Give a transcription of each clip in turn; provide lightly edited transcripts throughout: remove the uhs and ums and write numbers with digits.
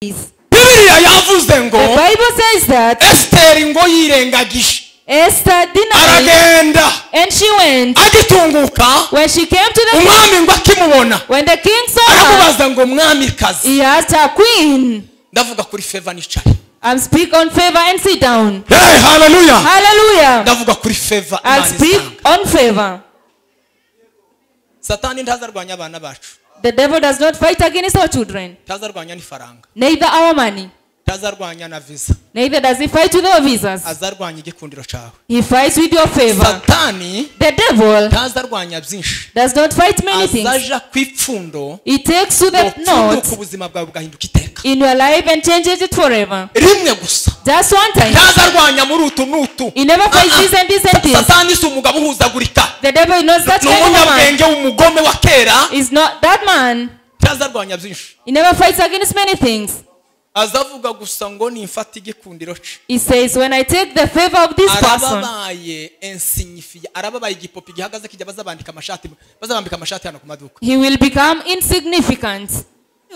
Bibiliya yavuze ngo The Bible says that Esiteri ngo yirengagije Esther denied aragenda and she went. Agitunguka When she came to the king, umwami ngo akimubona when the king saw her, aramubaza ngo mwamikazi he asked her, "Queen," ndavuga kuri favor nicare. I'm speak on favor and sit down. Hey, hallelujah. Hallelujah. Ndavuga kuri favor I'll Imana speak isanga. on favor. Satani ntazarwanya abana bacu. The devil does not fight against our children, Ntazarwanya n'ifaranga. neither our money, Ntazarwanya na visa. neither does he fight with our visas. Azarwanya igikundiro cyawe. He fights with your favor. Satani The devil ntazarwanya byinshi. does not fight many things. Azaja ku ipfundo He takes to the upfunduka knot ubuzima bwawe bugahinduka iteka. in your life and changes it forever. Rimwe gusa. Just one time. Ntazarwanya muri utu n'utu. He never fights this and this and this. Satani si umugabo uhuzagurika. The devil is not that Ni kind of man. umunyabwenge w'umugome wa kera. He's not that man. Ntazarwanya byinshi. He never fights against many things. Azavuga gusa ngo nimfata igikundiro cye. He says, when I take the favor of this person, Arababaye insignifiant, arababaye igipopi gihagaze kijya bazabandika amashati, bazabambika amashati hano ku maduka. he will become insignificant.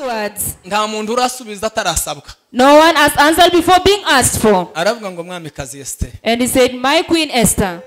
Words. Nta muntu urasubiza atarasabwa. No one has answered before being asked for. Aravuga ngo mwamikazi Esther, And he said, my queen Esther,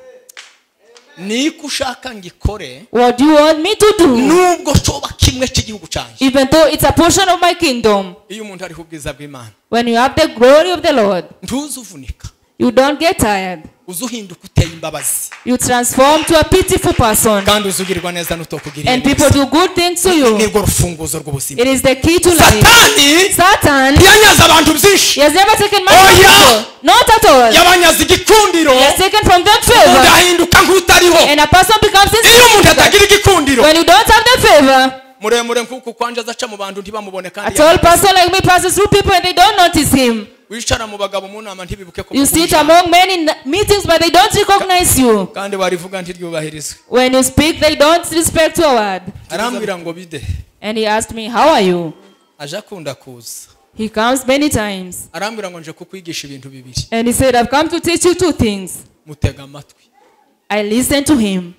niko ushaka ngikore what do you want me to do? nubwo coba kimwe cy'igihugu cyanjye. Even though it's a portion of my kingdom. Iyo umuntu ariho ubwiza bw'Imana, When you have the glory of the Lord, ntuzuvunika, you don't get tired. uzuhinduka uteye imbabazi, You transform to a pitiful person. kandi uzugirirwa neza n'utokugiriye And people neza. do good things to you. Nirwo rufunguzo rw'ubuzima. It is the key to life. Satani Satan, yanyaze abantu byinshi. he has never taken money Oh, from yeah. people. Not at all. Yabanyaze igikundiro, He has taken from them favor. ugahinduka nk'utariho. And a person becomes Iyo umuntu insignificant. atagira igikundiro, When you don't have the favor, muremure nk'uku kwanje azaca mu bantu ntibamubone a kandi tall person like me passes through people and they don't notice him. wicara mu bagabo mu nama ntibibuke ko You sit among men in meetings but they don't recognize you. kandi warivuga ntiryubahirizwe. When you speak, they don't respect your word. Arambwira ngo bide. And he asked me, how are you? Aje akunda kuza. He comes many times. Arambwira ngo nje kukwigisha ibintu bibiri. And he said, I've come to teach you two things. Mutega amatwi. I listened to him.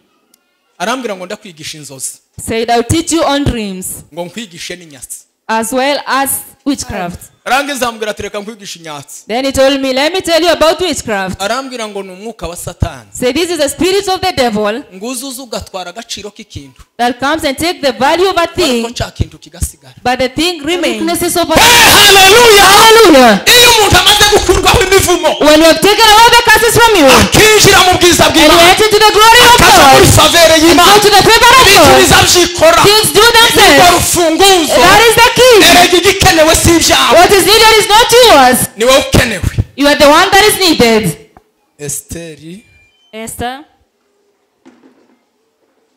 Arambwira ngo ndakwigisha inzozi. Said, I'll teach you on dreams Ngo nkwigishe n'inyatsi. as well as witchcraft. Arangiza ambwira ati reka nkwigishe inyatsi. Then he told me, let me tell you about witchcraft. Arambwira ngo ni umwuka wa Satani. Say, this is the spirit of the devil Ngo uzuze ugatwara agaciro k'ikintu. that comes and take the value of a Ariko thing, cya kintu kigasigara. but the thing remains. Hey, hallelujah! Hallelujah. Iyo umuntu amaze gukurwaho imivumo, When you have taken all the curses from you, akinjira mu bwiza and you bw'Imana, enter into the glory of akaza muri God, favere and go y'Imana, to the favor of ibintu God, bizabyikora. things do Urwo themselves. rufunguzo, That is the key. erega igikenewe si ibyawe, What is needed is not yours. ni wowe ukenewe. You are the one that is needed. Esiteri Esther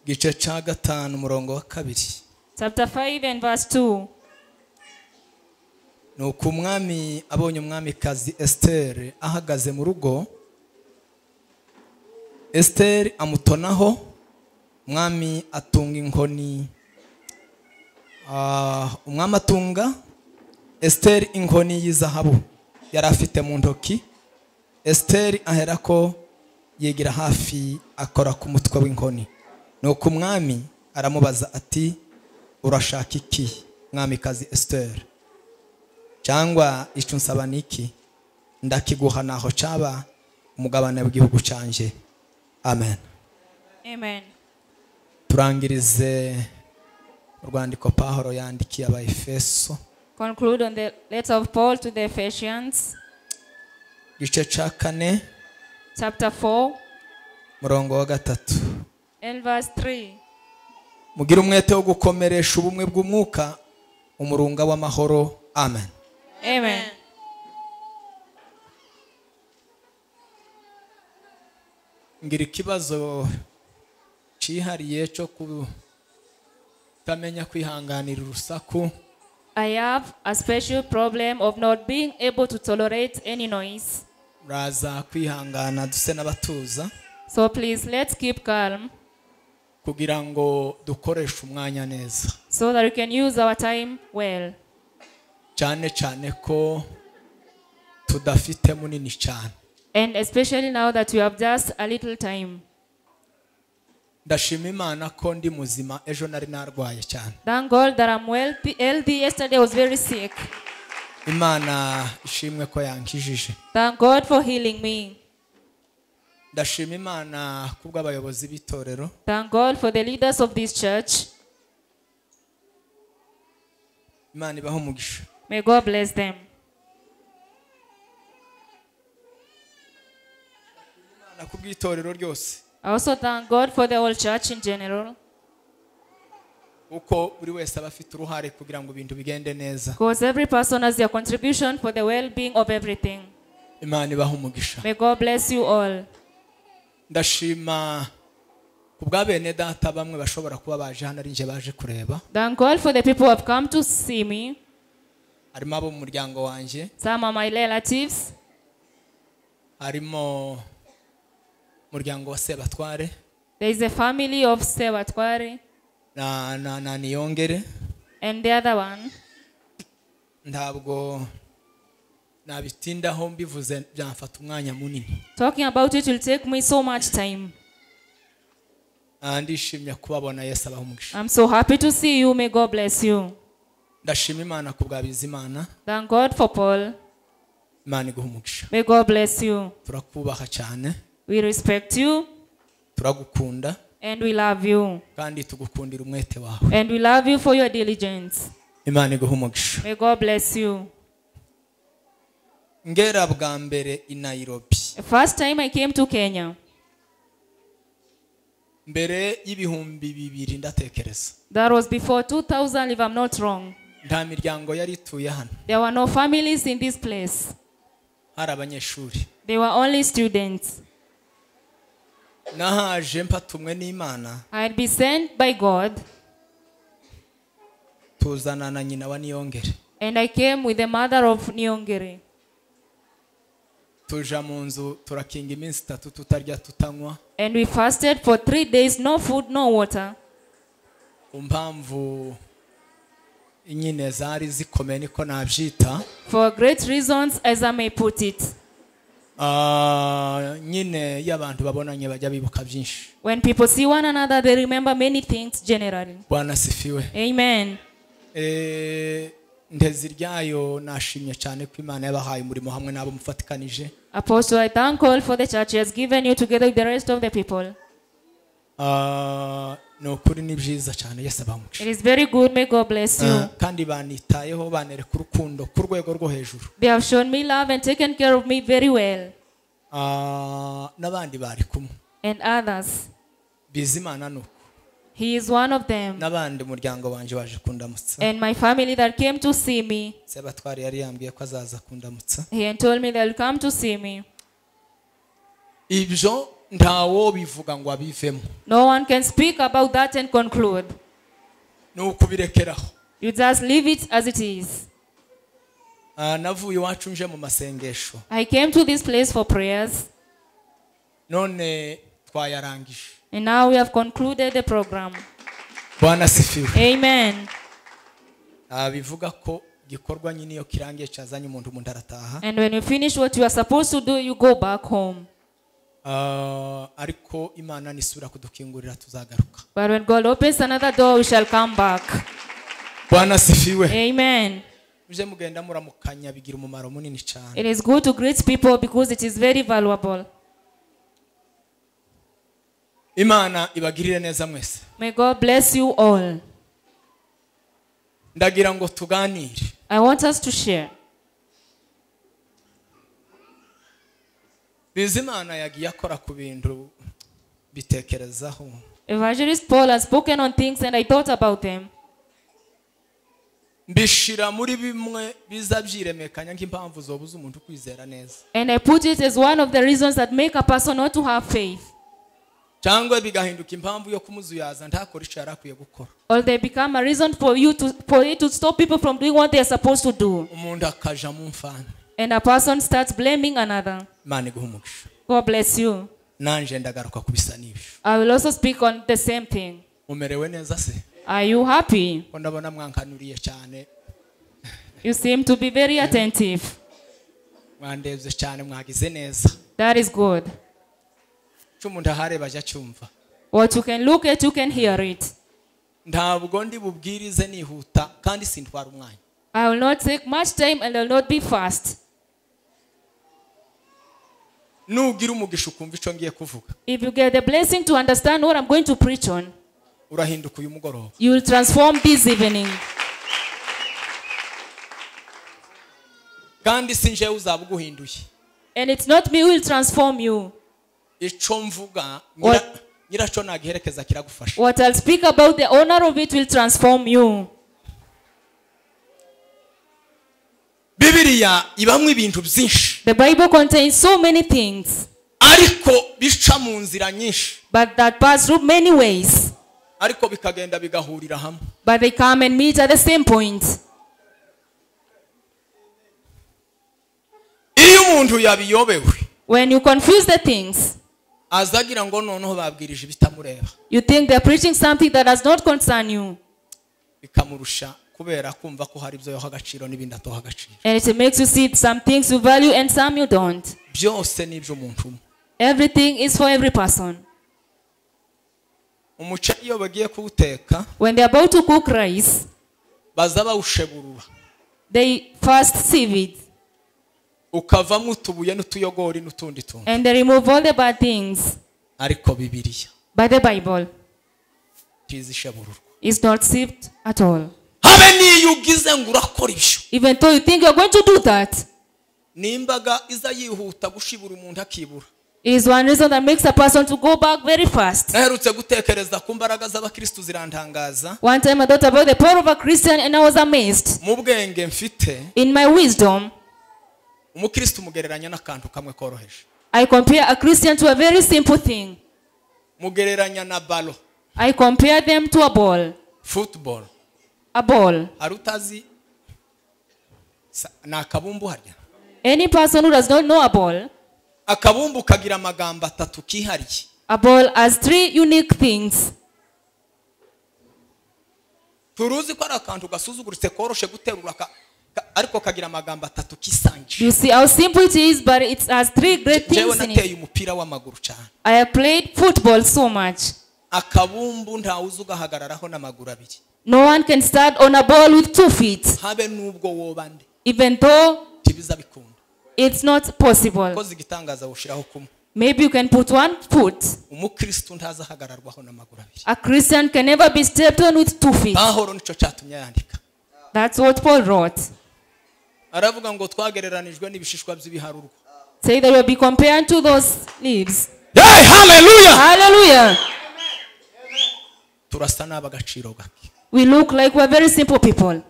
igice cya 5 umurongo wa 2. chapter 5 and verse 2. Nuko umwami abonye umwamikazi Esiteri ahagaze mu rugo, Esiteri amutonaho, umwami atunga inkoni, umwami atunga Esiteri inkoni y'izahabu yari afite mu ntoki. Esiteri aherako yigira hafi akora ku mutwe w'inkoni. Nuko umwami aramubaza ati urashaka iki mwamikazi Esiteri? Cyangwa icyo unsaba ni iki? Ndakiguha naho cyaba umugabane w'igihugu cyanjye. Amen. Amen. Turangirize urwandiko Pawulo yandikiye Abaefeso. Conclude on the letter of Paul to the Ephesians. Igice cya 4, Chapter 4, murongo wa 3. and verse 3. Mugire umwete wo gukomeresha ubumwe bw'umwuka, umurunga w'amahoro. Amen. Amen. Ngira ikibazo cyihariye cyo kutamenya kwihanganira urusaku. I have a special problem of not being able to tolerate any noise. Muraza kwihangana duse n'abatuza. So please let's keep calm kugira ngo dukoreshe umwanya neza. So that we can use our time well. Cyane cyane ko tudafite munini cyane. And especially now that we have just a little time. Ndashima Imana ko ndi muzima, ejo nari narwaye cyane. Thank God that I'm healthy. Yesterday I was very sick. Imana ishimwe ko yankijije. Thank God for healing me. Ndashima Imana kubw'abayobozi b'itorero. Thank God for the leaders of this church. Imana ibahe umugisha. May God bless them. Imana kubw'itorero ryose. I also thank God for the whole church in general. Uko buri wese aba afite uruhare kugira ngo ibintu bigende neza. Because every person has their contribution for the well-being of everything. Imana ibahe umugisha. May God bless you all. Ndashima kubwa bene data bamwe bashobora kuba baje hano ari nje baje kureba. Thank God for the people who have come to see me. Harimo abo mu muryango wanjye. Some are my relatives. Harimo muryango wa Sebatware. There is a family of Sebatware. Na Niyongere. And the other one. Ntabwo nabitindaho mbivuze byamfata umwanya munini. Talking about it will take me so much time. Ndishimye kubabona, Yesu abahe umugisha. I'm so happy to see you. May God bless you. Ndashima Imana kubwa Bizimana. Thank God for Paul. Imana iguhe umugisha. May God bless you. Turakubaha cyane. We respect you. Turagukunda. And we love you. Kandi tugukundira umwete wawe. And we love you for your diligence. Imana iguhe umugisha. May God bless you. Ngera bwa mbere i Nairobi. The first time I came to Kenya. Mbere y'ibihumbi bibiri ndatekereza. That was before 2000 if I'm not wrong. Nta miryango yari ituye hano. There were no families in this place. Hari abanyeshuri. They were only students. Nahaje mpatumwe n'Imana. I had been sent by God. Tuzana na nyina wa Niyongere. And I came with the mother of Niyongere. Tuja mu nzu turakinga iminsi itatu tutarya tutanywa. And we fasted for 3 days, no food, no water. Impamvu nyine zari zikomeye niko nabyita. For great reasons, as I may put it. Nyine y'abantu babonanye bajya bibuka byinshi. When people see one another, they remember many things generally. Bwana asifiwe. Amen. Nteziryayo nashimye cyane ko Imana yabahaye umurimo hamwe nabo mufatikanije. Apostle, I thank all for the church has given you together with the rest of the people. Ni ukuri ni byiza cyane, Yesu abahe umugisha. It is very good, may God bless you. Kandi banitayeho banereka urukundo ku rwego rwo hejuru. They have shown me love and taken care of me very well. N'abandi bari kumwe. And others. Bizimana nuko. He is one of them. N'abandi muryango wanje waje kundamutsa. And my family that came to see me. Sebatware yari yambwiye ko azaza kundamutsa. He told me they'll come to see me. Ibyo ntawo bivuga ngo abivemo. No one can speak about that and conclude. Nukubirekeraho. You just leave it as it is. Navuye iwacu nje mu masengesho. I came to this place for prayers. None twayarangije. And now we have concluded the program. Bwana asifiwe. Amen. Bivuga ko gikorwa nyine iyo kirangiye cyazanye umuntu umuntu arataha. And when you finish what you are supposed to do, you go back home. Ariko Imana nisubira kudukingurira tuzagaruka. But when God opens another door, we shall come back. Bwana asifiwe. Amen. Muje mugenda muramukanya bigira umumaro munini cyane. It is good to greet people because it is very valuable. Imana ibagirire neza mwese. May God bless you all. Ndagira ngo tuganire. I want us to share. Bizimana yagiye akora ku bintu bitekerezaho. Evangelist Paul has spoken on things and I thought about them. Mbishira muri bimwe biza byiremekanya nk'impamvu zobuza umuntu kwizera neza. And I put it as one of the reasons that make a person not to have faith. Cyangwa bigahinduka impamvu yo kumuzuyaza ntakora icyo yarakwiye gukora. Or they become a reason for you to for it to stop people from doing what they are supposed to do. Umuntu akaja mu mfana. And a person starts blaming another. Imana iguhe umugisha. God bless you. Nanje ndagaruka kubisa n'ibyo. I will also speak on the same thing. Umerewe neza se? Are you happy? Ko ndabona mwankanuriye cyane. You seem to be very attentive. Mwandebye cyane mwagize neza. That is good. Cyumuntu ahareba ajya cyumva. What you can look at, you can hear it. Ntabwo ndi bubwirize nihuta kandi sintwara umwanya. I will not take much time and I will not be fast. Nugira umugisha ukumva ico ngiye kuvuga. If you get the blessing to understand what I'm going to preach on, urahinduka uyu mugoroba. You will transform this evening. Kandi sinje uzabuguhinduye. And it's not me who will transform you. Ico mvuga nyiraco nagiherekeza kiragufasha. What I'll speak about, the owner of it will transform you. Bibiliya ibamwe ibintu byinshi. The Bible contains so many things. Ariko bica mu nzira nyinshi. But that pass through many ways. Ariko bikagenda bigahurira hamwe. But they come and meet at the same point. Iyo umuntu yabiyobewe. When you confuse the things, azagira ngo noneho babwirije ibitamureba. You think they're preaching something that does not concern you. Bikamurusha kubera kumva ko hari ibyo yoha agaciro n'ibindi atoha agaciro. And it makes you see some things you value and some you don't. Byose ni iby'umuntu umwe. Everything is for every person. Umuceri iyo bagiye kuwuteka, when they're about to cook rice, baza bawusheburura. They first sieve it. Ukavamo utubuye n'utuyogori n'utundi tuntu. And they remove all the bad things. Ariko Bibiliya, by the Bible, ntizishebururwa. Is not sieved at all. Habe niyo ugize ngo urakora ibyo. Even though you think you're going to do that, nimbaga iza yihuta gushibura umuntu akibura. It is one reason that makes a person to go back very fast. Naherutse gutekereza ku mbaraga z'abakristo zirantangaza. One time I thought about the power of a Christian and I was amazed. Mu bwenge mfite, in my wisdom, umukristo umugereranya n'akantu kamwe koroheje. I compare a Christian to a very simple thing. Mugereranya na balo. I compare them to a ball. Football. A ball. Arutazi na akabumbu harya. Any person who does not know a ball, akabumbu kagira amagambo atatu kihariye. A ball has three unique things. Turuzi ko ari akantu gasuzuguritse koroshe guterura ariko kagira amagambo atatu kisangije. You see how simple it is, but it has three great things in it. Umupira w'amaguru cyane. I have played football so much. Akabumbu ntawuzi ugahagararaho n'amaguru abiri. No one can stand on a ball with 2 feet. Habe nubwo wobande. Even though tibiza bikunda. It's not possible. Koze igitangaza ushiraho kumwe. Maybe you can put 1 foot. Umukristo ntazahagararwaho n'amaguru abiri. A Christian can never be stepped on with 2 feet. Pawulo nico cyatumye yandika. That's what Paul wrote. Aravuga ngo twagereranijwe n'ibishishwa by'ibiharurwa. Say that will be compared to those leaves. Hey, hallelujah! Hallelujah! Turasa n'abagaciro gake. We look like we're very simple people.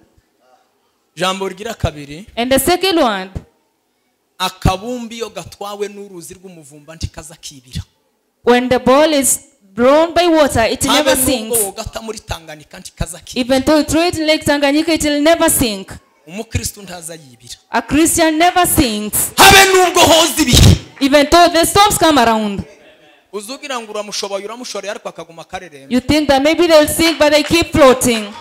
Jambo rigira kabiri. And the second one, akabumbi iyo gatwawe n'uruzi rw'umuvumba ntikazakibira. When the ball is blown by water, it never sinks. Even though you throw it in Lake Tanganyika, it will never sink. Umukristo ntazayibira. A Christian never sinks. Habe nubwo hoza ibihe. Even though the storms come around. Uzugira ngo uramushoboye uramushoreye ariko akaguma kareremba. You think that maybe they'll sink, but they keep floating.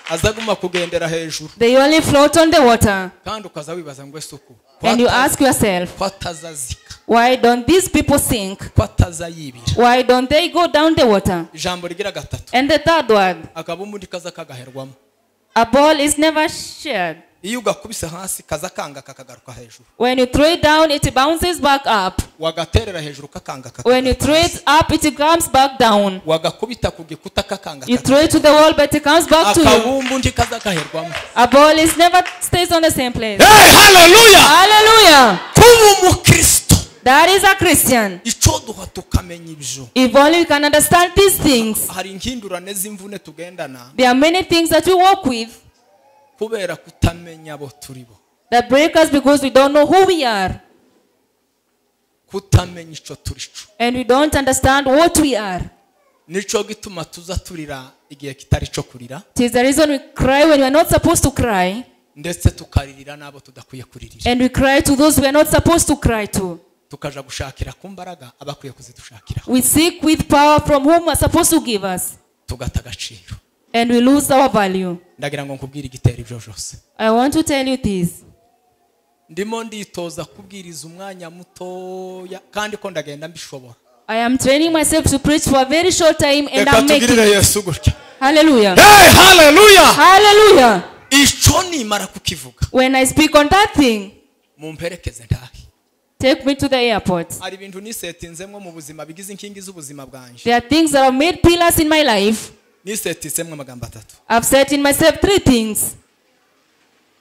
Azaguma kugendera hejuru. They only float on the water. Kandi ukaza wibaza ngo esuku. And you ask yourself, why don't these people sink? Why don't they go down the water? Ijambo rigira gatatu. And the third word, akabumbu ndikaza kagaherwamo. A ball is never shared. Iyo ugakubise hasi kaza kanga kakagaruka hejuru. When you throw it down, it bounces back up. Wagaterera hejuru kakanga kakagaruka. When you throw it up, it comes back down. Wagakubita ku gikuta kakanga. You throw it to the wall, but it comes back to you. Akabumbu ndikaza kaherwamo. A ball is never stays on the same place. Hey, hallelujah! Hallelujah! Kuba umukristo. That is a Christian. Ico duha tukamenya ibyo. If only we can understand these things. Hari inkindurane z'imvune tugendana. There are many things that we walk with. Kubera kutamenya abo turibo. That break us because we don't know who we are. Kutamenya ico turico. And we don't understand what we are. Nico gituma tuza turira igihe kitari cyo kurira. It is the reason we cry when we are not supposed to cry. Ndetse tukaririra nabo tudakwiye kuririra. And we cry to those we are not supposed to cry to. Tukaja gushakira ku mbaraga abakwiye kuzidushakira. We seek with power from whom are supposed to give us. Tugata agaciro. And we lose our value. Ndagira ngo nkubwire igitera ibyo byose. I want to tell you this. Ndimo nditoza kubwiriza umwanya mutoya kandi ko ndagenda mbishobora. I am training myself to preach for a very short time and I'm making it. Yesu gutya. Hallelujah. Hey, hallelujah. Hallelujah. Ico nimara kukivuga. When I speak on that thing, mumperekeze ntahe. Take me to the airport. Hari ibintu nisetinzemwo mu buzima bigize inkingi z'ubuzima bwanje. There are things that have made pillars in my life. Nisetinzemwo amagambo atatu. I've set in myself three things.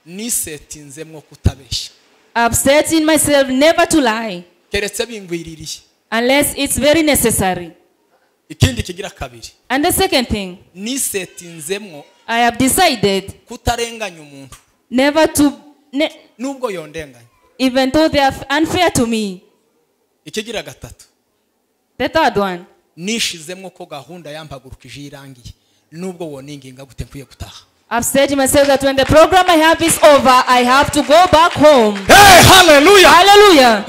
Nisetinzemwo kutabesha. I've set in myself never to lie. Keretse bingwiririye. Unless it's very necessary. Ikindi kigira kabiri. And the second thing, nisetinzemwo I have decided kutarenganya umuntu. Never to nubwo yondenganya. Even though they are unfair to me. Ikigira gatatu. The third one. Nishizemwo ko gahunda yampagurukije irangiye nubwo woninginga gute nkwiye gutaha. I've said to myself that when the program I have is over, I have to go back home. Hey, hallelujah. Hallelujah.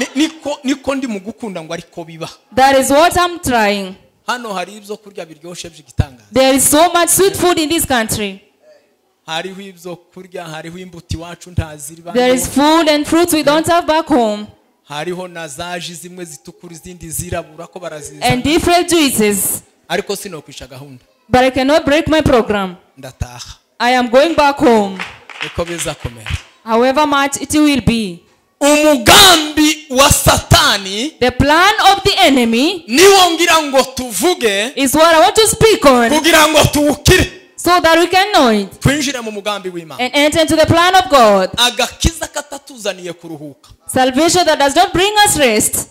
Niko ndi mugukunda ngo ariko biba. That is what I'm trying. Hano hari ibyo kurya biryoshe by'igitangaza. There is so much sweet food in this country. Hariho ibyo kurya, hariho imbuto iwacu ntaziriba. There is food and fruits we don't have back home. Hariho na zaji zimwe zitukura izindi zirabura ko baraziza. And different juices. Ariko sinokwisha gahunda. But I cannot break my program. Ndataha. I am going back home. Niko bizakomera. However much it will be. Umugambi wa Satani, the plan of the enemy, niwo ngira ngo tuvuge, is what I want to speak on, kugira ngo tuwukire, so that we can know it, twinjire mu mugambi w'Imana, and enter into the plan of God. Agakiza katatuzaniye kuruhuka. Salvation that does not bring us rest.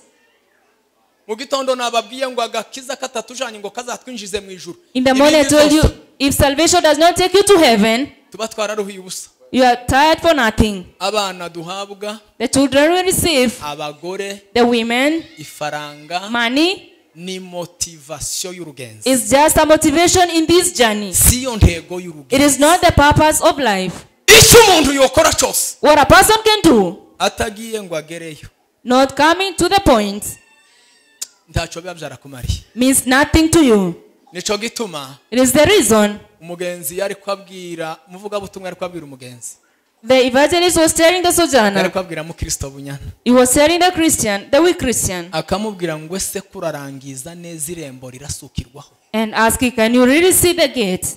Mu gitondo nababwiye ngo agakiza katatujanye ngo kazatwinjize mu ijuru. In the morning I told you, if salvation does not take you to heaven, tuba twararuhiye ubusa. You are tired for nothing. Abana duhabwa, the children we receive, abagore, the women, ifaranga, money, ni motivation y'urugenzi. It's just a motivation in this journey. Siyo ntego y'urugenzi. It is not the purpose of life. Icyo umuntu yokora cyose, what a person can do, atagiye ngo agereyo, not coming to the point, ntacyo biba byarakumariye, means nothing to you. Nico gituma It is the reason umugenzi yari kwabwira muvuga butumwa yari kwabwira umugenzi. The evangelist was telling the sojourner. Yari kwabwira mukristo bunyana. He was telling the Christian, the weak Christian. Akamubwira ngo ese kurarangiza neza irembo rirasukirwaho. And asking, can you really see the gate?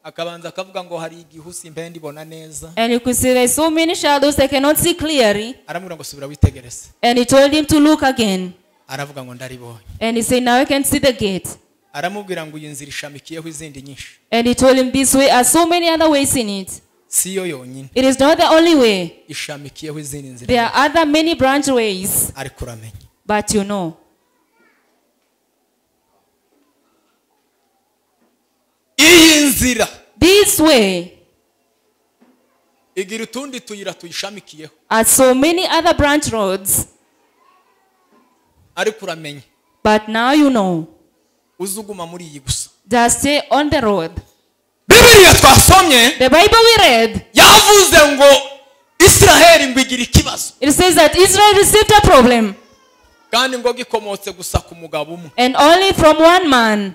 Akabanza akavuga ngo hari igihusi imbe ndibona neza. And you could see there are so many shadows they cannot see clearly. Aramubwira ngo subira witegereze. And he told him to look again. Aravuga ngo ndaribonye. And he said, now I can see the gate. Aramubwira ngo iyi nzira ishamikiyeho izindi nyinshi. And he told him this way are so many other ways in it. Siyo yonyine. It is not the only way. Ishamikiyeho izindi nzira. There are other many branch ways. Ariko uramenya. But you know. Iyi nzira. This way. Igira utundi tuyira tuyishamikiyeho. Are so many other branch roads. Ariko uramenya. But now you know. Uzuguma muri iyi gusa. Just stay on the road. Bibiliya twasomye, the Bible we read, yavuze ngo Israel ngo igira ikibazo. It says that Israel received a problem. Kandi ngo gikomotse gusa ku mugabo umwe. And only from one man.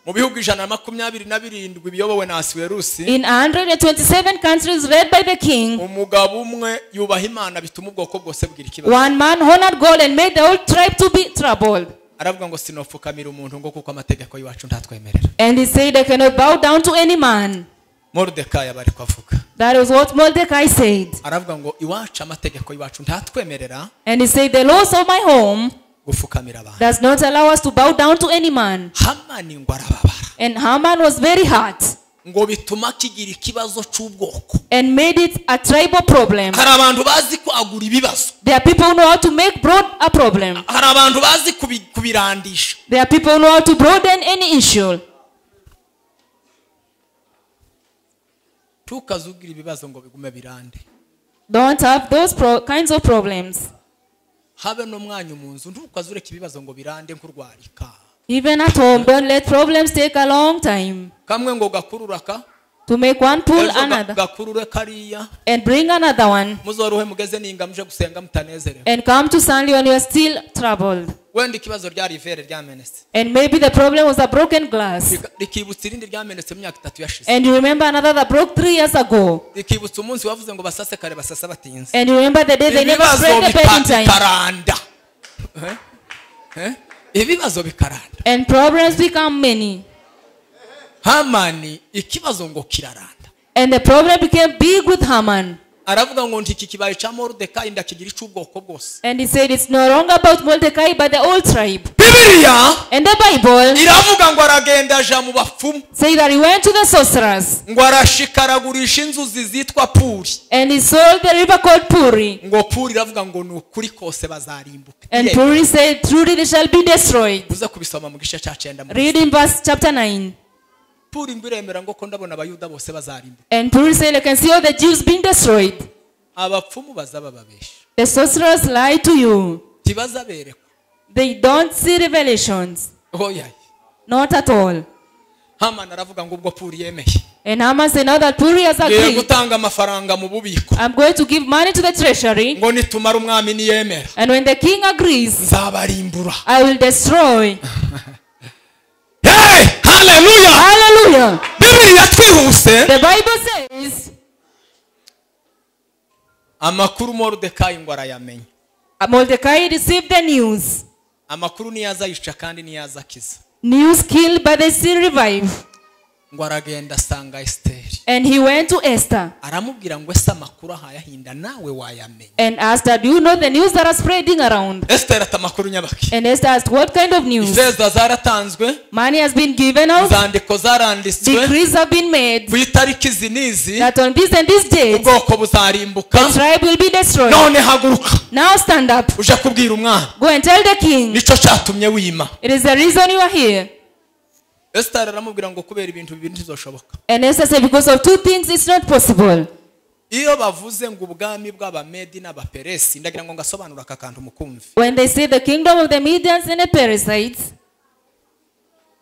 Mu bihugu 127 biyobowe na Asuwerusi, in 127 countries led by the king, umugabo umwe yubaha Imana bituma ubwoko bwose bugira ikibazo. One man honored God and made the whole tribe to be troubled. Aravuga ngo sinopfukamira umuntu ngo kuko amategeko y'iwacu ntatwemerera. And he said I cannot bow down to any man. Mordecai abari kwavuga. That is what Mordecai said. Aravuga ngo iwacu amategeko y'iwacu ntatwemerera. And he said the laws of my home gufukamira abantu does not allow us to bow down to any man. Hamani ngo arababara. And Haman was very hurt. Ngo bituma kigira ikibazo cy'ubwoko. And made it a tribal problem. Hari abantu bazi kwagura ibibazo. There are people who know how to make broad a problem. Hari abantu bazi kubirandisha. There are people who know how to broaden any issue. Tukazugira ibibazo ngo bigume birande. Don't have those kinds of problems. Habe no mwanyu mu nzu ntukazureka ibibazo ngo birande nkurwarika. Even at home, don't let problems take a long time. Kamwe ngo gakururaka. To make one pull another. Gakurure kariya. And bring another one. Muzoruhe mugeze ninga muje gusenga mutanezerewe. And come to Sunday when you are still troubled. Wenda ikibazo ryari ivere ryamenetse. And maybe the problem was a broken glass. Rikibutsa irindi ryamenetse mu myaka 3 yashize. And you remember another that broke 3 years ago. Rikibutsa umunsi wavuze ngo basase kare basasa batinze. And you remember the day they never spread the bed in time. Bikaranda. Ibibazo bikaranda. And problems become many. Hamani ikibazo ngo kiraranda. And the problem became big with Haman. Aravuga ngo ntiki kibaye cya Moridekayi ndakigira icubwoko bwose. And he said it's no longer about Mordecai but the whole tribe. Bibiliya And the Bible iravuga ngo aragenda aja mu bapfumu. say that he went to the sorcerers. Ngo arashikaragurisha inzuzi zitwa Puri. And he sold the river called Puri. Ngo Puri iravuga ngo ni ukuri kose bazarimbuka. And Puri said truly they shall be destroyed. Uza kubisoma mu gice cya 9. Read in verse chapter 9. Puri ngwiremera ngo ko ndabona abayuda bose bazarimbuka. And Puri said I can see all the Jews being destroyed. Abapfumu bazaba babesha. The sorcerers lie to you. Tibazaberekwa. They don't see revelations. Oh yeah. Not at all. Haman aravuga ngo ubwo Puri yemeye. And Haman said now that Puri has agreed, gutanga amafaranga mu bubiko. I'm going to give money to the treasury. Ngo nitumara umwami niyemera. And when the king agrees, nzabarimbura. I will destroy. Hey, hallelujah. Hallelujah. Bibiliya twihuse. The Bible says amakuru Moridekayi ngo arayamenya. Mordecai received the news. Amakuru niyaza yica kandi niyaza akiza. News killed but they still revive. Ngo aragenda asanga Esther. And he went to Esther. Aramubwira ngo ese amakuru ahayahinda nawe wayamenya. And asked her, do you know the news that are spreading around? Esther ati amakuru nyabaki. And Esther asked, what kind of news? Ifeza zaratanzwe. Money has been given out. Inzandiko zaranditswe. Decrees have been made. Ku itariki izi n'izi. That on this and this date, ubwoko buzarimbuka. The tribe will be destroyed. None haguruka. Now stand up. Uje kubwira umwana. Go and tell the king. Nico cyatumye wima. It is the reason you are here. Esther aramubwira ngo kubera ibintu bibiri ntizoshoboka. And Esther said because of two things it's not possible. Iyo bavuze ngo ubwami bw'abamedi n'abaperesi ndagira ngo ngasobanura aka kantu mukumve. When they say the kingdom of the Medians and the Perizzites,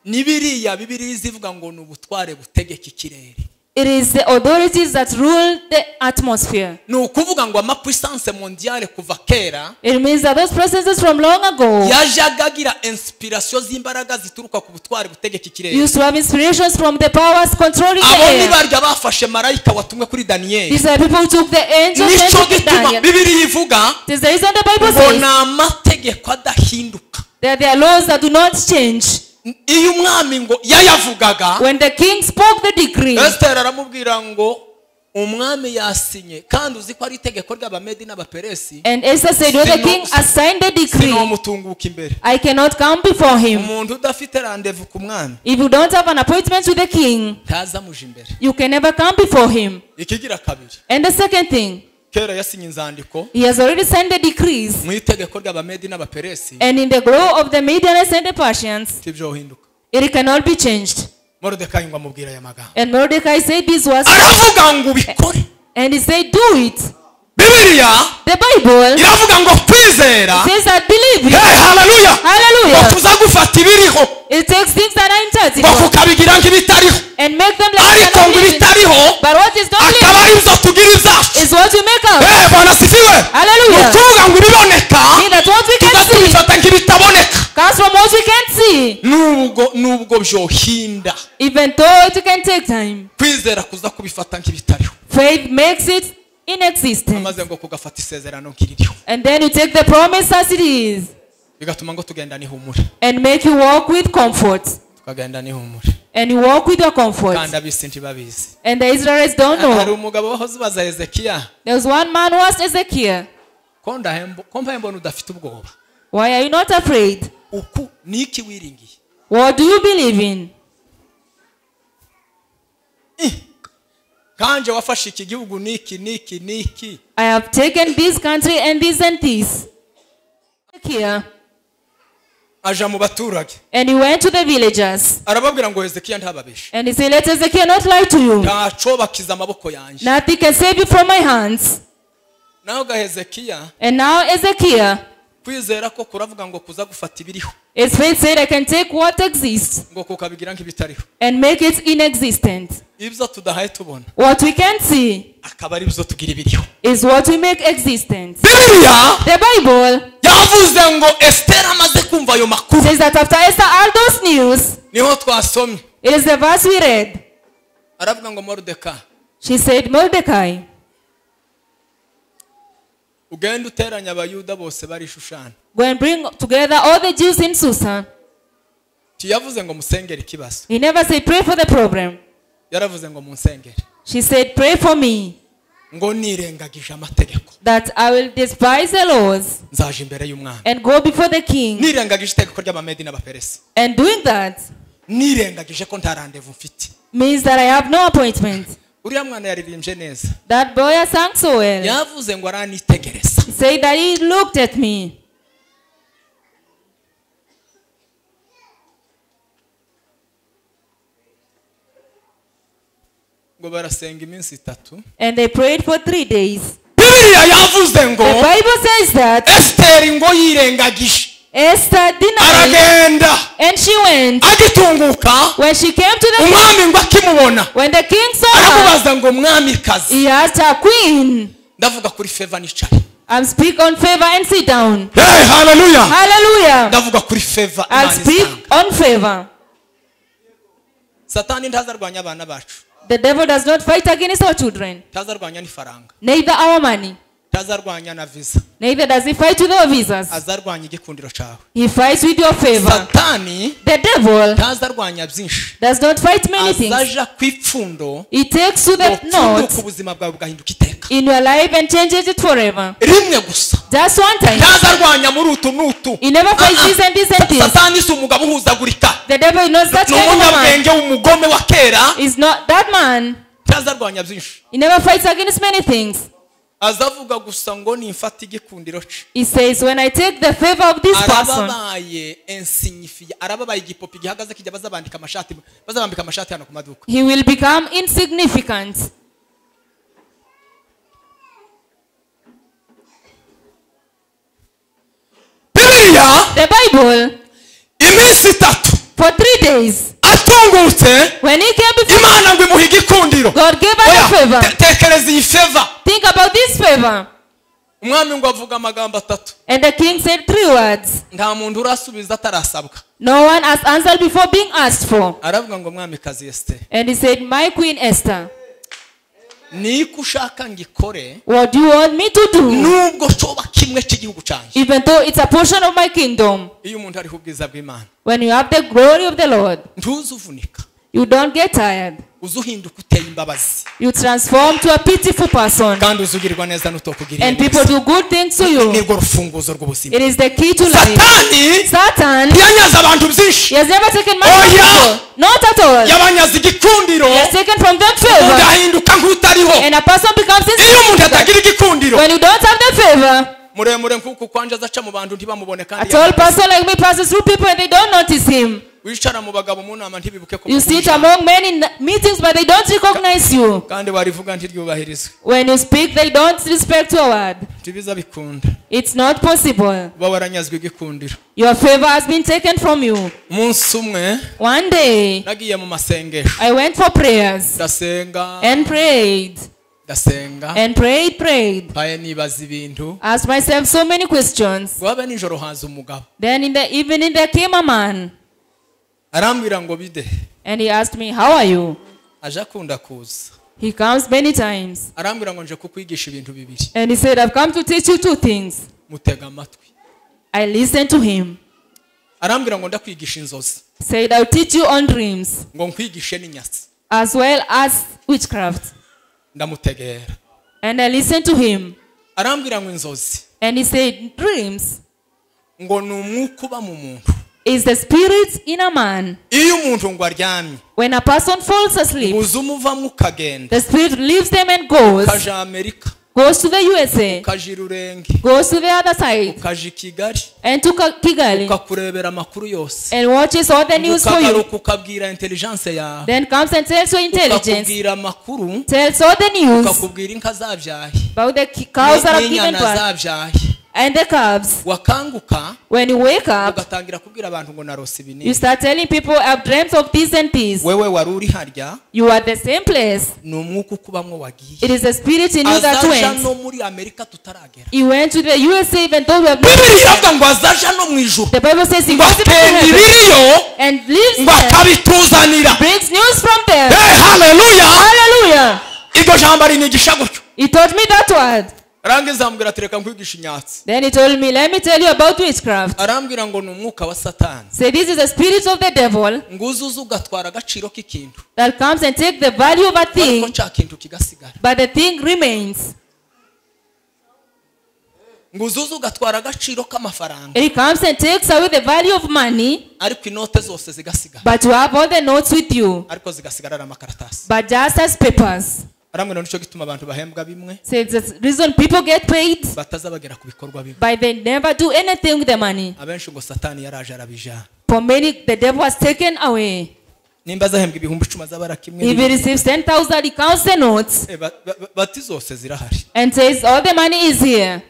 nibiriya Bibiliya izivuga ngo ni ubutware butegeka ikirere. It is the authorities that rule the atmosphere. Ni ukuvuga ngo amapuissance mondiale kuva kera. It means that those processes from long ago yajaga agira inspiration z'imbaraga zituruka ku butware butegeka ikirere. Used to have inspirations from the powers controlling the air. Abo ni barya bafashe marayika watumwe kuri Daniel. These are people who took the angels and took Daniel. Bibiliya ivuga It is the reason the Bible ngo says ni amategeko adahinduka. that there are laws that do not change. Iyo umwami ngo yayavugaga, when the king spoke the decree, Esther aramubwira ngo umwami yasinye kandi uzi ko ari itegeko ry'abamedi n'abaperesi. And Esther said when the king assigned the decree, sinomutunguka imbere. I cannot come before him. Umuntu udafite rendezvous ku mwami, if you don't have an appointment with the king, ntazamuje imbere. You can never come before him. Ikigira kabiri. And the second thing, kera yasinye inzandiko, he has already signed the decrees. Mu itegeko ry'abamedi n'abaperesi, and in the law of the Medians and the Persians, tibyohinduka. It cannot be changed. Moridekayi ngo amubwira aya magambo. And Mordecai said this was, aravuga ngo ubikore. And he said do it. Bibiliya The Bible iravuga ngo kwizera says that believe it. Hey, hallelujah. Hallelujah. Ngo kuzagufata ibiriho. It takes things that are intangible. Ngo kukabigira nk'ibitariho. And make them like ariko ngo ibitariho, but what is not akaba living ari byo tugira ibyacu. is what we make up. Hey, Bwana asifiwe. Hallelujah. Ukuvuga ngo ibiboneka, Mean that what we can tuza see tubifata nk'ibitaboneka. comes from what we can't see. Nubwo byohinda. Even though it can take time. Kwizera kuza kubifata nk'ibitariho. Faith makes it inexistent. Amaze ngo kugafata isezerano nk'iririho. And then you take the promise as it is. Bigatuma ngo tugenda n'ihumure. And make you walk with comfort. Tukagenda n'ihumure. And you walk with your comfort. Kandi abisi ntibabizi. And the Israelites don't know. Hari umugabo wahoze ubaza Hezekiya. There was one man who asked Hezekiah. Ko mbona udafite ubwoba. Why are you not afraid? Uku niki wiringiye? What do you believe in? Kanje wafashe iki gihugu niki niki niki. I have taken this country and this and this. Here. Aja mu baturage. And he went to the villagers. Arababwira ngo Hezekiya ntababeshe. And he said, let Hezekiah not lie to you. Ntaco bakiza amaboko yanje. Nothing can save you from my hands. Naho ga Hezekiya. And now Hezekiah. Kwizera ko kuravuga ngo kuza gufata ibiriho. His faith said, I can take what exists. Ngo kukabigira nk'ibitariho. And make it inexistent. Ibyo tudahaye tubona. What we can see. Akaba ari byo tugira ibiriho. Is what we make existent. Bibiliya The Bible yavuze ngo Esther amaze kumva ayo makuru. says that after Esther all those news, niho twasomye. It is the verse we read. Aravuga ngo Mordecai. She said, Mordecai, ugende uteranya abayuda bose bari Shushani. Go and bring together all the Jews in Susa. Tiyavuze ngo musengere ikibazo. He never said pray for the problem. Yaravuze ngo munsengere. She said, pray for me. Ngo nirengagije amategeko. That I will despise the laws. Nzaje imbere y'umwami. And go before the king. Nirengagije itegeko ry'Abamedi n'Abaperesi. And doing that nirengagije ko nta rendezvous mfite. Means that I have no appointment. Uriya mwana yaririmbye neza. That boy sang so well. Yavuze ngo aranitegereza. He said that he looked at me. Ngo barasenga iminsi itatu. And they prayed for 3 days. Bibiliya yavuze ngo The Bible says that Esther ngo yirengagije. Esther denied. Aragenda. And she went. Agitunguka. When she came to the king, umwami ngo akimubona. When the king saw her, aramubaza ngo mwamikazi. He asked her, queen. Ndavuga kuri favor nicaye. I'm speak on favor and sit down. Hey, hallelujah. Hallelujah. Ndavuga kuri favor. I'll speak on favor. Satani ntazarwanya abana bacu. The devil does not fight against our children. Ntazarwanya n'ifaranga. Neither our money. Ntazarwanya na visa. Neither does he fight with our visas. Azarwanya igikundiro cyawe. He fights with your favor. Satani the devil ntazarwanya byinshi. Does not fight many things. Azaja kwipfundo. He takes to the knot ubuzima bwawe bugahinduka iteka. In your life and changes it forever. Rimwe gusa. Just one time. Ntazarwanya muri utu n'utu. He never fights this and this and this. Satani si umugabo uhuzagurika. The devil is not such kind of man. N'umunyabwenge w'umugome wa kera. Is not that man. Ntazarwanya byinshi. He never fights against many things. Azavuga gusa ngo nimfata igikundiro cye. He says when I take the favor of this person. Arababaye insignifiant, arababaye igipopi gihagaze kijya bazabandika amashati, bazabambika amashati hano ku maduka. He will become insignificant. Bibiliya The Bible iminsi itatu for 3 days atungutse when he came before Imana ngo imuhe igikundiro. God gave us a favor. Tekereza iyi favor. Think about this favor. Umwami ngo avuga amagambo atatu. And the king said 3 words. Nta muntu urasubiza atarasabwa. No one has answered before being asked for. Aravuga ngo mwamikazi Esther. And he said, my queen Esther. Niko ushaka ngikore. What do you want me to do? Nubwo coba kimwe cy'igihugu cyanjye. Even though it's a portion of my kingdom. Iyo umuntu ari ubwiza bw'Imana. When you have the glory of the Lord. Ntuzuvunika. You don't get tired. Uzuhinduka uteye imbabazi. You transform to a pitiful person. Kandi uzugirirwa neza n'utokugiriye. And people do good things to you. Nirwo rufunguzo rw'ubuzima. It is the key to life. Satan Satan yanyaze abantu byinshi. He has never taken money from people. Not at all. Yabanyaze igikundiro. He has taken from them favor. Ugahinduka nk'utariho. And a person becomes Iyo umuntu atagira igikundiro. When you don't have the favor. Muremure nkuko kwanje azaca mu bantu ntibamubone kandi. A tall person like me passes through people and they don't notice him. Wicara mu bagabo mu nama ntibibuke ko You sit among men in meetings but they don't recognize you. Kandi warivuga ntiryubahirizwe. When you speak they don't respect your word. Ntibiza bikunda. It's not possible. Uba waranyazwe igikundiro. Your favor has been taken from you. Umunsi umwe One day nagiye mu masengesho. I went for prayers. Ndasenga. And prayed. Ndasenga. And prayed. Paye nibaza ibintu. Asked myself so many questions. Wabe nijoro haza umugabo. Then in the evening there came a man. Arambwira ngo bide. And he asked me, how are you? Aje akunda kuza. He comes many times. Arambwira ngo nje kukwigisha ibintu bibiri. And he said, I've come to teach you 2 things. Mutega amatwi. I listened to him. Arambwira ngo ndakwigisha inzozi. Said, I'll teach you on dreams. Ngo nkwigishe n'inyatsi. As well as witchcraft. Ndamutegera. And I listened to him. Arambwira ngo inzozi. And he said, dreams. Ngo ni umwuka uba mu muntu. Is the spirit in a man. Iyo umuntu ngo aryamye. When a person falls asleep, uzumuvamo ukagenda. The spirit leaves them and goes. Ukaja Amerika. Goes to the USA. Ukaja Irurenge. Goes to the other side. Ukaja Kigali. And to Kigali. Ukakurebera amakuru yose. And watches all the news for you. Ukagaruka ukabwira intelligence yawe. Then comes and tells your intelligence. Ukakubwira amakuru. Tells all the news. Ukakubwira inka zabyaye. About the cows that have given birth. And the calves. Wakanguka. When you wake up, ugatangira kubwira abantu ngo narose ibi. You start telling people I've dreamt of this and this. Wewe wari uri harya. You are the same place. Ni umwuka ukubamwo wagiye. It is the spirit in you that Azaja went. no muri Amerika tutaragera. He went to the USA even though we have not. Bibiliya iravuga ngo azaja no mu ijuru. The Bible says he goes to heaven and lives ngo there. akabituzanira. Brings news from there. Hey, hallelujah. Hallelujah. Iryo jambo rinigisha gutyo. He taught me that word. Arangiza ambwira ati reka nkwigishe inyatsi. Then he told me, let me tell you about witchcraft. Arambwira ngo ni umwuka wa Satani. Say this is the spirit of the devil. Nguzuza ugatwara agaciro k'ikintu. That comes and take the value of a thing. Ariko cya kintu kigasigara. But the thing remains. Nguzuza ugatwara agaciro k'amafaranga. It comes and takes away the value of money. Ariko inote zose zigasigara. But you have all the notes with you. Ariko zigasigara amakaratasi. But just as papers. Arambwira nicyo gituma abantu bahembwa bimwe. So it's the reason people get paid. Batazabagera ku bikorwa bimwe. But they never do anything with the money. Abenshi ngo Satani yaraje arabijana. For many the devil has taken away. Nimba azahembwa 10,000 azabara kimwe. If he receives 10,000, he counts the notes. Bati zose zirahari. And says all the money is here.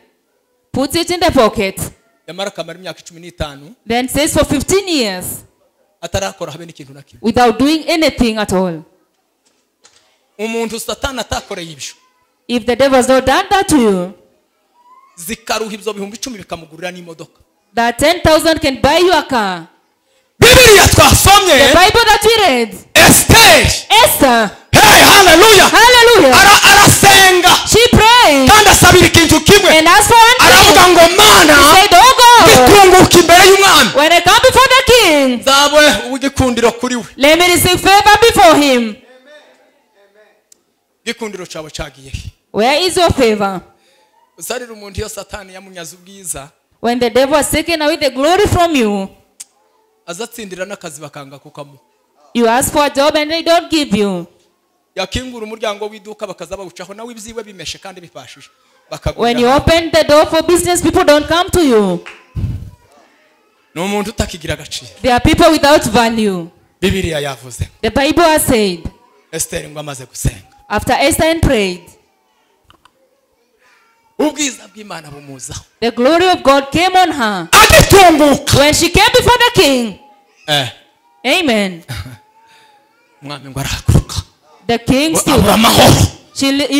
Puts it in the pocket. Yamara kamara imyaka 15. Then says for 15 years. Atarakora habe n'ikintu na kimwe. Without doing anything at all. Umuntu Satani atakoreye ibyo. If the devil has not done that to you, zikaruha ibyo 10,000 bikamugurira n'imodoka. That 10,000 can buy you a car. Bibiliya twasomye. The Bible that we read. Esther. Hey, hallelujah. Hallelujah. Arasenga. She prayed. Kandi asabira ikintu kimwe. And asked for one thing. Aravuga ngo Mana. She said, oh God. Nditunguka imbere y'umwami. When I come before the king. Nzabe uw'igikundiro kuri we. Let me receive favor before him. Igikundiro cyawe cyagiye he? Where is your favor? Uzarira umuntu iyo Satani yamunyaze ubwiza. When the devil has taken away the glory from you. Azatsindira n'akazi bakanga kukamu. You ask for a job and they don't give you. Yakingura umuryango w'iduka bakaza bawucaho nawe ibyiwe bimeshe kandi bipashije. When you open the door for business, people don't come to you. Ni umuntu utakigira agaciro. There are people without value. Bibiliya yavuze. The Bible has said. Esther ngo amaze gusenga. After Esther prayed, ubwiza bw'Imana bumuzaho. The glory of God came on her. Agitunguka. When she came before the king. Amen. Umwami ngo arahaguruka. The king stood. Abura amahoro.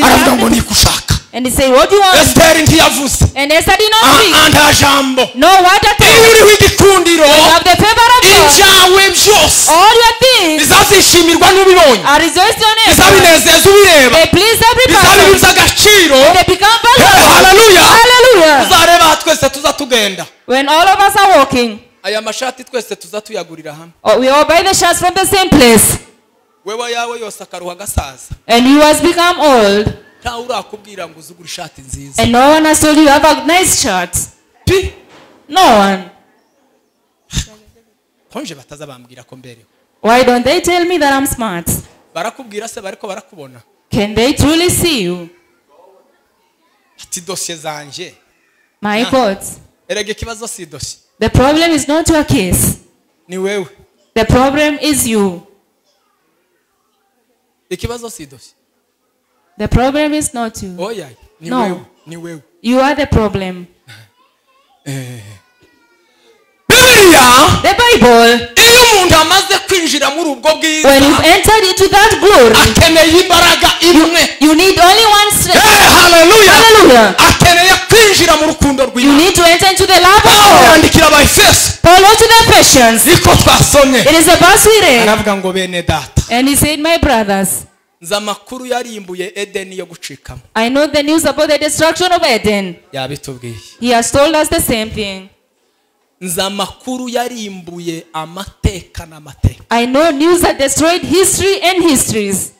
Aravuga ngo nikushaka. And he said, what do you want? Esther ntiyavuze. And Esther did not speak. Nta jambo. No word at all. Iyo uriho igikundiro. You have the favor of God. Ibyawe byose. All your things. Bizazishimirwa n'ubibonye. Are rejoiced on it. Bizabinezeza ubireba. They please every person. Bizabibuza agaciro. They become valuable. Hallelujah. Hallelujah. Uzareba twese tuzatugenda. When all of us are walking. Aya mashati twese tuzatuyagurira hamwe. We all buy the shirts from the same place. Wewe yawe yose akaruha gasaza. And you has become old. And no one has told you have a nice shirt. No one. Why don't they tell me that I'm smart? Can they truly see you? My God. The problem is not your case. The problem is you. The problem is not you. No. You are the problem. The Bible, when you've entered into that glory, you need only one strength. Hey, hallelujah. Hallelujah. You need to enter into the love of God. Paul wrote to the Ephesians. It is a verse we read. And he said, my brothers, I know the news about the destruction of Eden. He has told us the same thing. I know news that destroyed history and histories.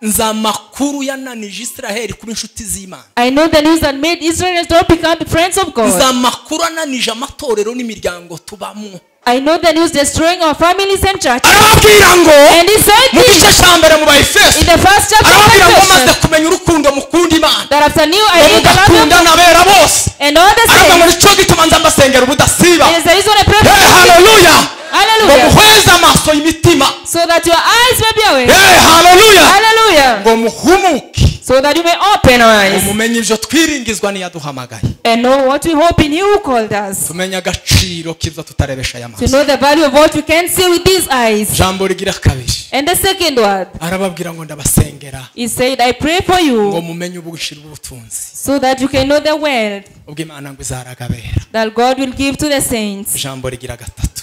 I know the news that made Israel not become the friends of God. I know the news destroying our families and churches. And he said this in the first chapter of Ephesians, that after new I knew the love of God and all the saints. It is the reason I pray for you. Hallelujah. Hallelujah. So that your eyes may be awake. Hey, hallelujah. Hallelujah. So that you may open our eyes and know what we hope in you who called us. To know the value of what we can see with these eyes. And the second word, he said, I pray for you so that you can know the wealth that God will give to the saints.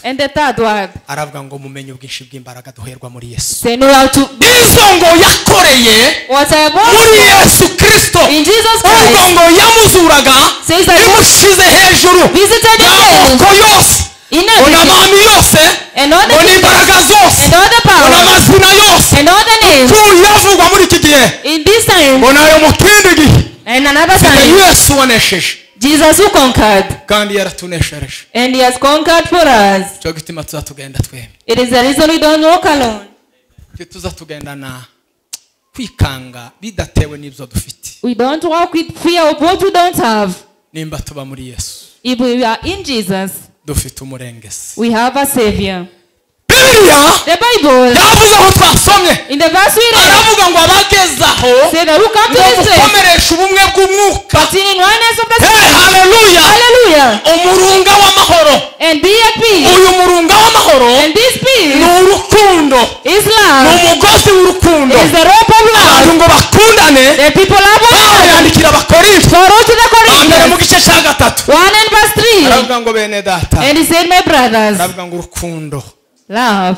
gatatu. And the third word. Aravuga ngo mumenye ubwinshi bw'imbaraga duherwa muri Yesu. Say know how to izo ngo yakoreye muri Yesu Kristo. In Jesus Christ. Ubwo ngo yamuzuraga imushize hejuru. Visited y'amoko yose. In everything. N'abami yose. And all the n'imbaraga zose. And all the power. N'amazina yose. And all the names. Tuyavugwa muri iki gihe. In this time. Ngo nayo mu kindi gihe. And another time. Yesu wanesheje. Jesus who conquered. Kandi yaratuneshereje. And he has conquered for us. Cyo gituma tuzatugenda twembi. It is the reason we don't walk alone. Tuzatugendana kwikanga bidatewe n'ibyo dufite. We don't walk with fear of what we don't have. Nimba tuba muri Yesu. If we are in Jesus, dufite umurengezi. We have a savior. Bibiliya The Bible, yavuze aho twasomye. In the verse we read, aravuga ngo abagezaho say that who come to this place, gukomeresha ubumwe bw'umwuka. But in oneness of the Hey, Spirit. hallelujah. Hallelujah. Umurunga w'amahoro. And be at peace. Uyu murunga w'amahoro And this peace ni urukundo. is love. Ni umugozi w'urukundo. Is the rope of love. Abantu ngo bakundane. The people love one Pawulo another. yandikira Abakorinto. Paul wrote to the Mbere mu Corinthians. gice cya gatatu. 1 and verse 3. Aravuga ngo bene data. And he said, my brothers. Aravuga ngo urukundo. Love.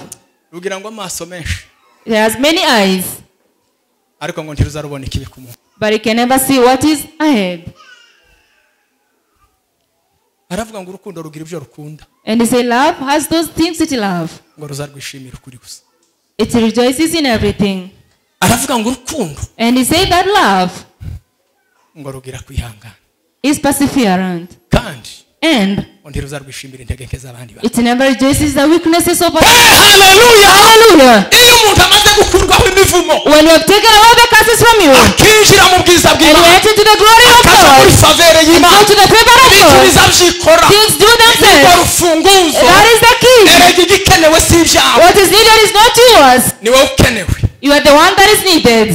Rugira ngo amaso menshi. It has many eyes. Ariko ngo ntiruzarubona ikibi ku muntu. But you can never see what is ahead. Aravuga ngo urukundo rugira ibyo rukunda. And he said, love has those things it love. Ngo ruzarwishimira ukuri gusa. It rejoices in everything. Aravuga ngo urukundo. And he said that love ngo rugira kwihangana. is perseverant. Kandi And ntiruzarwishimira intege nke z'abandi bantu. it never rejoices the weaknesses of others. Hey, hallelujah. Hallelujah. Iyo umuntu amaze gukurwaho imivumo, when you have taken all the curses from you, akinjira mu bwiza and you bw'Imana, enter into the glory of akaza God, muri favere y'Imana, go to the favor of ibintu God, bizabyikora, things do themselves. urwo rufunguzo, That is the key. erega igikenewe si ibyawe, What is needed is not yours. ni wowe ukenewe. You are the one that is needed.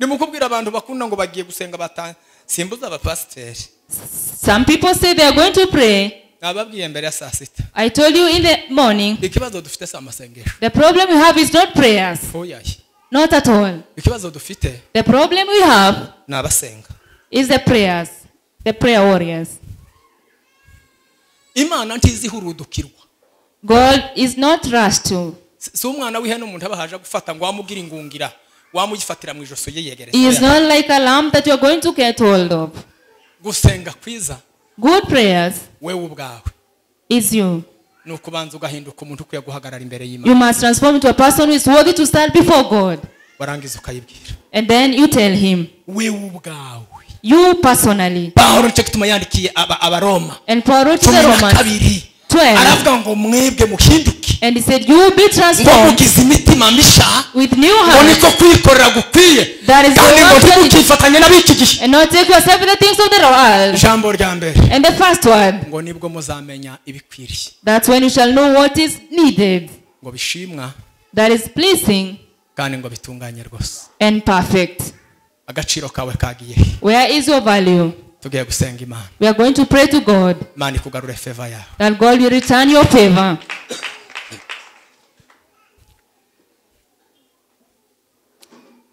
Nimukubwira abantu bakunda ngo bagiye gusenga simbuza abapasiteri. Some people say they are going to pray. Nababwiye mbere ya saa sita. I told you in the morning. Ikibazo dufite si amasengesho. The problem we have is not prayers. Oyaye. Not at all. Ikibazo dufite The problem we have ni abasenga. is the prayers. The prayer warriors. Imana ntizihurudukirwa. God is not rushed to. Si umwana w'ihene umuntu abahaje gufata ngo wamugira ingungira, wamugifatira mu ijoso yeyegereza. He is not like a lamb that you are going to get hold of. Gusenga kwiza. Good prayers wewe ubwawe is you. Nukubanza ugahinduka umuntu ukwiye guhagarara imbere y'Imana. You must transform into a person who is worthy to stand before God. Warangiza ukayibwira. And then you tell him. Wewe ubwawe. You personally. Pawulo nicyo gituma yandikiye Abaroma. And Paul wrote to the Romans 12. Aravuga ngo mwebwe muhinduke. And he said you will be transformed. Ngo mugize imitima misha. With new Ngo heart. niko kwikorera gukwiye. That is the Kandi ngo one ntimukifatanye n'ab'iki gihe. And not take yourself in the things of the world. Ijambo rya mbere. And the first one. Ngo nibwo muzamenya ibikwiriye. That's when you shall know what is needed. Ngo bishimwa. That is pleasing. Kandi ngo bitunganye rwose. And perfect. Agaciro kawe kagiye. Where is your value? Tugiye gusenga Imana. We are going to pray to God. Imana ikugarure favor yawe. That God will return your favor.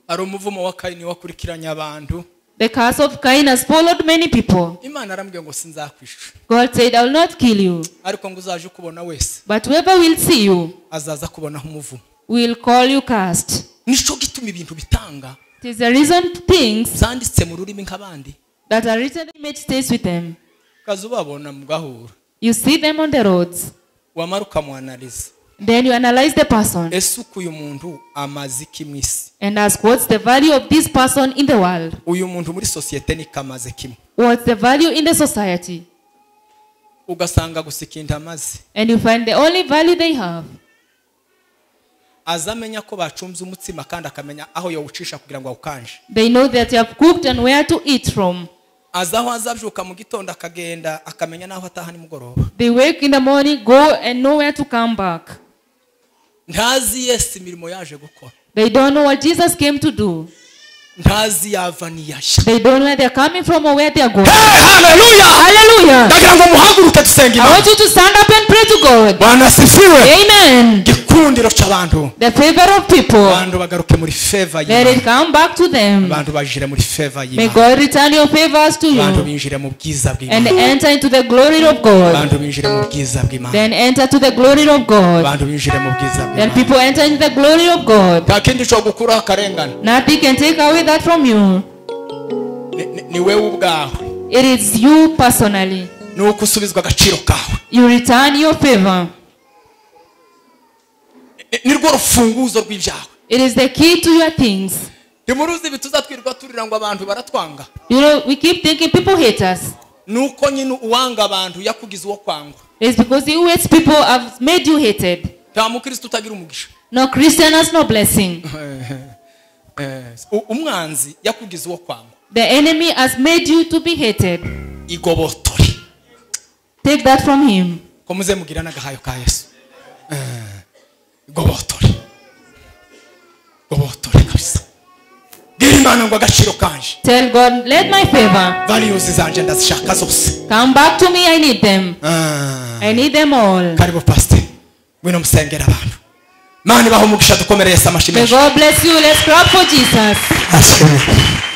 Ari umuvumo wa Kayini wakurikiranye abantu. The curse of Cain has followed many people. Imana arambwiye ngo sinzakwica. God said, I will not kill you. Ariko ngo uzaje ukubona wese. But whoever will see you azaza kubonaho umuvumo. will call you cursed. Nico gituma ibintu bitanga. It is the reason things zanditse mu rurimi nk'abandi that are written image stays with them. Kaza ubabona mugahura. You see them on the roads. Wamara ukamuanaliza. Then you analyze the person. Ese uyu muntu amaze iki mu isi? And ask what's the value of this person in the world? Uyu muntu muri societe ni kamaze kimwe. What's the value in the society? Ugasanga gusa ikintu amaze. And you find the only value they have. Azamenya ko bacumbye umutsima kandi akamenya aho yawucisha kugira ngo awukanje. They know that you have cooked and where to eat from. Azaho azabyuka mu gitondo akagenda akamenya naho ataha nimugoroba. They wake in the morning, go and know where to come back. Ntazi Yesu imirimo yaje gukora. They don't know what Jesus came to do. Ntazi yava niyasha. They don't know where they are coming from or where they are going. Hey, hallelujah! Hallelujah! Ndagira ngo muhaguruke dusenge Imana. I want you to stand up and pray to God. Bwana asifiwe. Amen. Igikundiro cy'abantu. The favor of people. Abantu bagaruke muri favor Let it y'Imana. come back to them. Abantu bajire muri favor May y'Imana. God return your favors to Abantu you binjire mu bwiza and bw'Imana. enter into the glory of God. Abantu binjire mu bwiza bw'Imana. Then enter to the glory of God. Abantu binjire mu bwiza Then bw'Imana. people enter into the glory of God. Nta kindi cyo gukuraho akarengane. Nothing can take away that from you. Ni wewe ubwawe. It is you personally. Ni uko usubizwa agaciro kawe. You return your favor. Ni rwo rufunguzo rw'ibyawe. It is the key to your things. Ntimuruzi ibi tuzatwirirwa turira ngo abantu baratwanga. You know, we keep thinking people hate us. Nuko nyine uwanga abantu yakugize uwo kwangwa. It's because you hate people have made you hated. Nta mukristo utagira umugisha. No Christian has no blessing. Umwanzi yakugize uwo kwangwa. The enemy has made you to be hated. Igobotore. Take that from him. Ko muze mugira n'agahayo ka Yesu. Igobotore. Igobotore kabisa. Bwira Imana ngo agaciro kanje. Tell God, let my favor Values zanje ndazishaka zose. come back to me. I need them. I need them all. Karibu pastor. Ngwino musengera abantu. Mana ibahe umugisha dukomereye Yesu amashyi May menshi. God bless you. Let's clap for Jesus. Ashimwe.